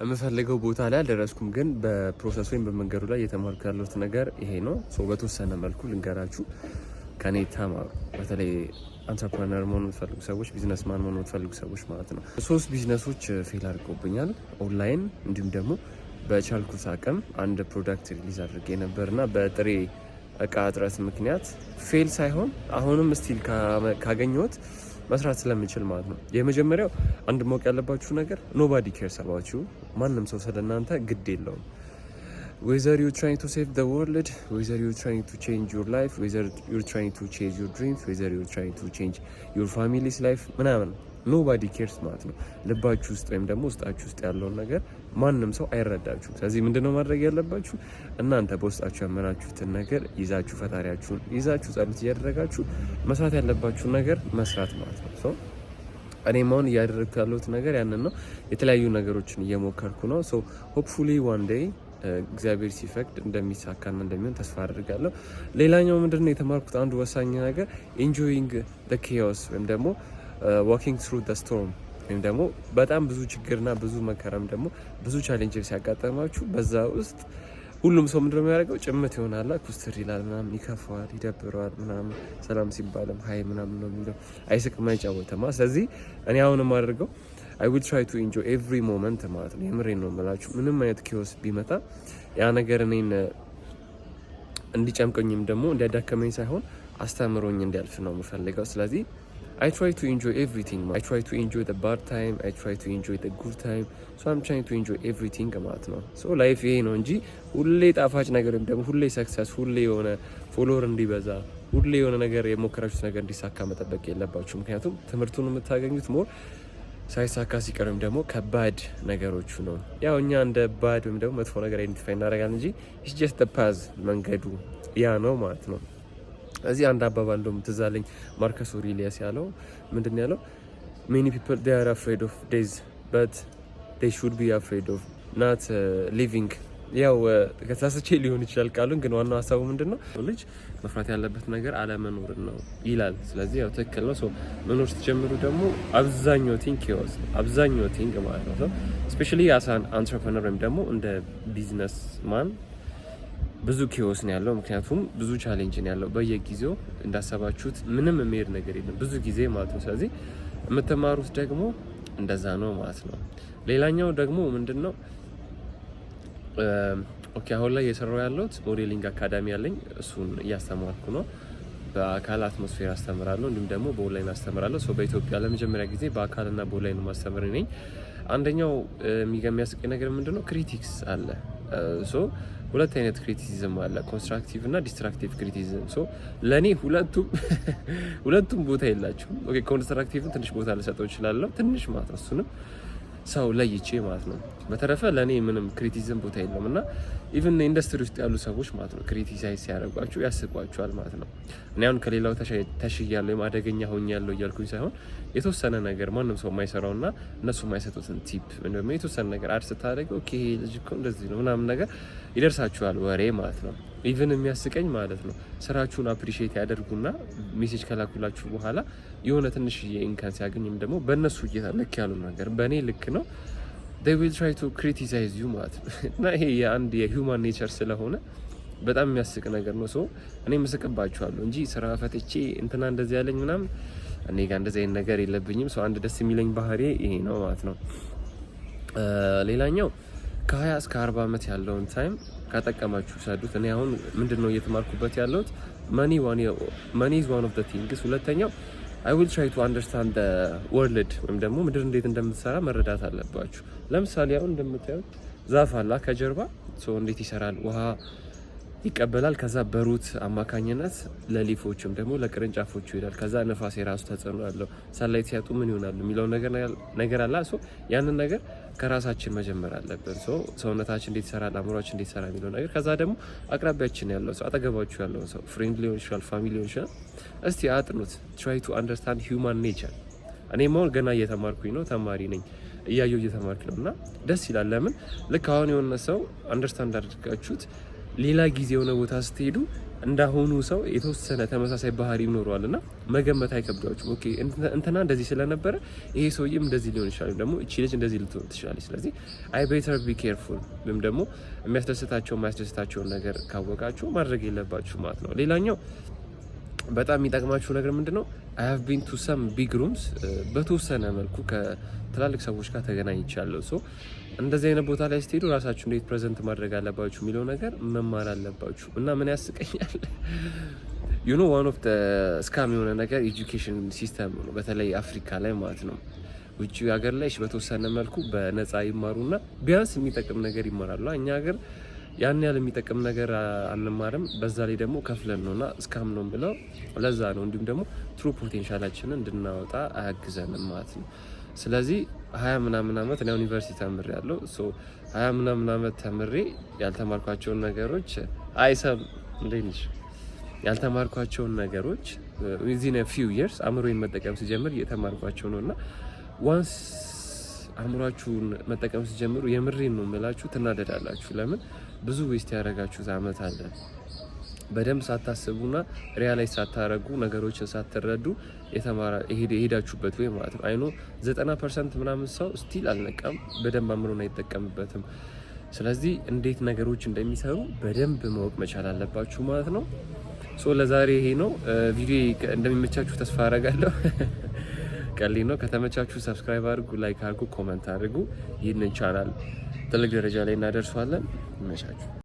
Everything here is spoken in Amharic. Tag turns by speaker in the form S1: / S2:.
S1: የምፈልገው ቦታ ላይ አልደረስኩም፣ ግን በ process ወይም በመንገዱ ላይ እየተማርኩ ያለሁት ነገር ይሄ ነው። So በተወሰነ መልኩ ልንገራችሁ፣ ከኔ ተማሩ። በተለይ entrepreneur መሆን የምትፈልጉ ሰዎች፣ businessman መሆን የምትፈልጉ ሰዎች ማለት ነው። ሶስት ቢዝነሶች fail አድርገውብኛል። ኦንላይን እንዲሁም ደግሞ በቻልኩት አቅም አንድ product release አድርጌ ነበር እና በጥሬ እቃ እጥረት ምክንያት fail ሳይሆን አሁንም still ካገኘሁት መስራት ስለምችል ማለት ነው። የመጀመሪያው አንድ ማወቅ ያለባችሁ ነገር nobody cares about you። ማንም ሰው ስለ እናንተ ግድ የለውም። Whether you're trying to save the world, whether you're trying to change your life, whether you're trying to chase your dreams, whether you're trying to change your family's life ምናምን nobody cares ማለት ነው። ልባችሁ ውስጥ ወይም ደግሞ ውስጣችሁ ውስጥ ያለውን ነገር ማንም ሰው አይረዳችሁም። ስለዚህ ምንድነው ማድረግ ያለባችሁ? እናንተ በውስጣችሁ ያመናችሁትን ነገር ይዛችሁ፣ ፈጣሪያችሁን ይዛችሁ፣ ጸሎት እያደረጋችሁ መስራት ያለባችሁን ነገር መስራት ማለት ነው። So እኔም አሁን እያደረግኩ ያለሁት ነገር ያንን ነው። የተለያዩ ነገሮችን እየሞከርኩ ነው። So hopefully one day እግዚአብሔር ሲፈቅድ እንደሚሳካና እንደሚሆን ተስፋ አድርጋለሁ። ሌላኛው ምንድነው የተማርኩት አንዱ ወሳኝ ነገር enjoying the chaos ወይም ደግሞ walking through the storm ወይም ደግሞ በጣም ብዙ ችግርና ብዙ መከራም ደግሞ ብዙ challenge ሲያጋጠማችሁ በዛ ውስጥ ሁሉም ሰው ምንድነው የሚያደርገው? ጭምት ይሆናል፣ ኩስትር ይላል፣ ምናምን ይከፋዋል፣ ይደብረዋል፣ ምናምን ሰላም ሲባልም hi ምናምን ነው የሚለው፣ አይስቅም፣ አይጫወትማ። ስለዚህ እኔ አሁን የማደርገው I will try to enjoy every moment ማለት ነው። የምሬን ነው የምላችሁ። ምንም አይነት chaos ቢመጣ ያ ነገር እኔን እንዲጨምቀኝም ደግሞ እንዲያዳከመኝ ሳይሆን አስተምሮኝ እንዲያልፍ ነው የምፈልገው። ስለዚህ I try to enjoy everything. I try to enjoy the bad time. I try to enjoy the good time. So I'm trying to enjoy everything ማለት ነው። So life ይሄ ነው እንጂ ሁሌ ጣፋጭ ነገር ወይም ደግሞ ሁሌ success፣ ሁሌ የሆነ follower እንዲበዛ፣ ሁሌ የሆነ ነገር የሞከራችሁት ነገር እንዲሳካ መጠበቅ የለባችሁ። ምክንያቱም ትምህርቱን የምታገኙት more ሳይሳካ ሲቀር ወይም ደግሞ ከባድ ነገሮቹ ነው። ያው እኛ እንደ bad ወይም ደግሞ መጥፎ ነገር identify እናደርጋለን እንጂ it's just path፣ መንገዱ ያ ነው ማለት ነው። እዚህ አንድ አባባል እንደውም ትዝ አለኝ፣ ማርከስ ኦሪሊየስ ያለው። ምንድን ነው ያለው? "Many people, they are afraid of death, but they should be afraid of not living።" ያው ከተሳስቼ ሊሆን ይችላል ቃሉን፣ ግን ዋናው ሀሳቡ ምንድን ነው? ልጅ መፍራት ያለበት ነገር አለመኖርን ነው ይላል። ስለዚህ ያው ትክክል ነው። መኖር ስትጀምሩ ደግሞ አብዛኛው thing chaos ነው፣ አብዛኛው thing ማለት ነው። Especially as an entrepreneur ወይም ደግሞ እንደ businessman ብዙ chaos ነው ያለው። ምክንያቱም ብዙ challenge ነው ያለው። በየጊዜው እንዳሰባችሁት ምንም የሚሄድ ነገር የለም ብዙ ጊዜ ማለት ነው። ስለዚህ የምትማሩት ደግሞ እንደዛ ነው ማለት ነው። ሌላኛው ደግሞ ምንድን ነው? Okay፣ አሁን ላይ እየሰራው ያለሁት modeling academy ያለኝ እሱን እያስተማርኩ ነው። በአካል atmosphere አስተምራለሁ፣ እንዲሁም ደግሞ በኦንላይን አስተምራለሁ። So በኢትዮጵያ ለመጀመሪያ ጊዜ በአካልና በኦንላይን ማስተምር ነኝ። አንደኛው የሚያስቀኝ ነገር ምንድን ነው? Critics አለ። So ሁለት አይነት criticism አለ፣ constructive እና destructive criticism። So ለእኔ ሁለቱም ቦታ የላቸውም። Okay፣ constructive ን ትንሽ ቦታ ልሰጠው እችላለሁ፣ ትንሽ ማለት ነው። እሱንም ሰው ለይቼ ማለት ነው። በተረፈ ለእኔ ምንም criticism ቦታ የለውም እና even industry ውስጥ ያሉ ሰዎች ማለት ነው criticize ሲያደርጓችሁ ያስቋችኋል ማለት ነው። እኔ አሁን ከሌላው ተሽያለሁ ወይም አደገኛ ሆኛለሁ እያልኩኝ ሳይሆን የተወሰነ ነገር ማንም ሰው የማይሰራውና እነሱ የማይሰጡትን tip ወይም ደግሞ የተወሰነ ነገር add ስታደርግ okay ይሄ ልጅ እኮ እንደዚህ ነው ምናምን ነገር ይደርሳችኋል ወሬ ማለት ነው። Even የሚያስቀኝ ማለት ነው ስራችሁን appreciate ያደርጉና message ከላኩላችሁ በኋላ የሆነ ትንሽዬ እንከን ሲያገኝ ወይም ደግሞ በእነሱ እይታ ልክ ያሉ ነገር በእኔ ልክ ነው they will try to criticize you ማለት ነው። እና ይሄ የአንድ የ human nature ስለሆነ በጣም የሚያስቅ ነገር ነው። So እኔ ምስቅባችኋለሁ እንጂ ስራ ፈትቼ እንትና እንደዚህ ያለኝ ምናምን እኔ ጋር እንደዚህ አይነት ነገር የለብኝም። So አንድ ደስ የሚለኝ ባህሪ ይሄ ነው ማለት ነው። ሌላኛው ከ20 እስከ 40 ዓመት ያለውን time ከጠቀማችሁ ሰዱት። እኔ አሁን ምንድን ነው እየተማርኩበት ያለሁት? Money is one of the things። ሁለተኛው I will try to understand world ወይም ደግሞ ምድር እንዴት እንደምትሰራ መረዳት አለባችሁ። ለምሳሌ አሁን እንደምታዩት ዛፍ አላ ከጀርባ። እንዴት ይሰራል? ውሃ ይቀበላል። ከዛ በ root አማካኝነት ለ leaf ኦችም ደግሞ ለቅርንጫፎቹ ይሄዳል። ከዛ ነፋስ የራሱ ተጽዕኖ ያለው፣ sunlight ሲያጡ ምን ይሆናሉ የሚለው ነገር አለ። So ያንን ነገር ከራሳችን መጀመር አለብን። So ሰውነታችን እንዴት ይሰራል፣ አእምሯችን እንዴት ይሰራል የሚለው ነገር፣ ከዛ ደግሞ አቅራቢያችን ያለው ሰው፣ አጠገባችሁ ያለው ሰው፣ friend ሊሆን ይችላል፣ family ሊሆን ይችላል። እስቲ አጥኑት። Try to understand human nature። እኔም አሁን ገና እየተማርኩኝ ነው፣ ተማሪ ነኝ፣ እያየው እየተማርኩ ነው እና ደስ ይላል። ለምን ልክ አሁን የሆነ ሰው understand አድርጋችሁት ሌላ ጊዜ የሆነ ቦታ ስትሄዱ እንዳሁኑ ሰው የተወሰነ ተመሳሳይ ባህሪ ይኖረዋል እና መገመት አይከብዳችሁም። Okay፣ እንትና እንደዚህ ስለነበረ ይሄ ሰውዬም እንደዚህ ሊሆን ይችላል፣ ደግሞ እቺ ልጅ እንደዚህ ልትሆን ትችላለች። ስለዚህ I better be careful ወይም ደግሞ የሚያስደስታቸው የማያስደስታቸውን ነገር ካወቃችሁ ማድረግ የለባችሁ ማለት ነው። ሌላኛው በጣም የሚጠቅማችሁ ነገር ምንድን ነው? I have been to some big rooms፣ በተወሰነ መልኩ ከትላልቅ ሰዎች ጋር ተገናኝቻለሁ። So እንደዚህ አይነት ቦታ ላይ ስትሄዱ ራሳችሁ እንዴት present ማድረግ አለባችሁ የሚለው ነገር መማር አለባችሁ። እና ምን ያስቀኛል፣ one of scam የሆነ ነገር education system ነው፣ በተለይ አፍሪካ ላይ ማለት ነው። ውጭ ሀገር ላይ በተወሰነ መልኩ በነፃ ይማሩና ቢያንስ የሚጠቅም ነገር ይማራሉ። እኛ ሀገር ያን ያህል የሚጠቅም ነገር አንማርም። በዛ ላይ ደግሞ ከፍለን ነው እና scam ነው ብለው ለዛ ነው። እንዲሁም ደግሞ true potential ኣችንን እንድናወጣ አያግዘንም ማለት ነው። ስለዚህ 20 ምናምን ዓመት እኔ ዩኒቨርሲቲ ተምሬ ያለው፣ 20 ምናምን ዓመት ተምሬ ያልተማርኳቸውን ነገሮች አይሰብ እንዴት ነሽ፣ ያልተማርኳቸውን ነገሮች within few years አእምሮዬን መጠቀም ስጀምር እየተማርኳቸው ነው። እና once አእምሯችሁን መጠቀም ስትጀምሩ የምሬን ነው የምላችሁ ትናደዳላችሁ። ለምን? ብዙ waste ያደረጋችሁት አመት አለ። በደንብ ሳታስቡና realize ሳታረጉ፣ ነገሮችን ሳትረዱ የሄዳችሁበት ወይ ማለት ነው። I know 90% ምናምን ሰው still አልነቃም፣ በደንብ አእምሮን አይጠቀምበትም። ስለዚህ እንዴት ነገሮች እንደሚሰሩ በደንብ ማወቅ መቻል አለባችሁ ማለት ነው። So ለዛሬ ይሄ ነው። ቪዲዮ እንደሚመቻችሁ ተስፋ አረጋለሁ። ቀልድ ነው። ከተመቻችሁ subscribe አድርጉ፣ like አድርጉ፣ comment አድርጉ። ይህንን ቻናል ትልቅ ደረጃ ላይ እናደርሰዋለን። ይመቻችሁ።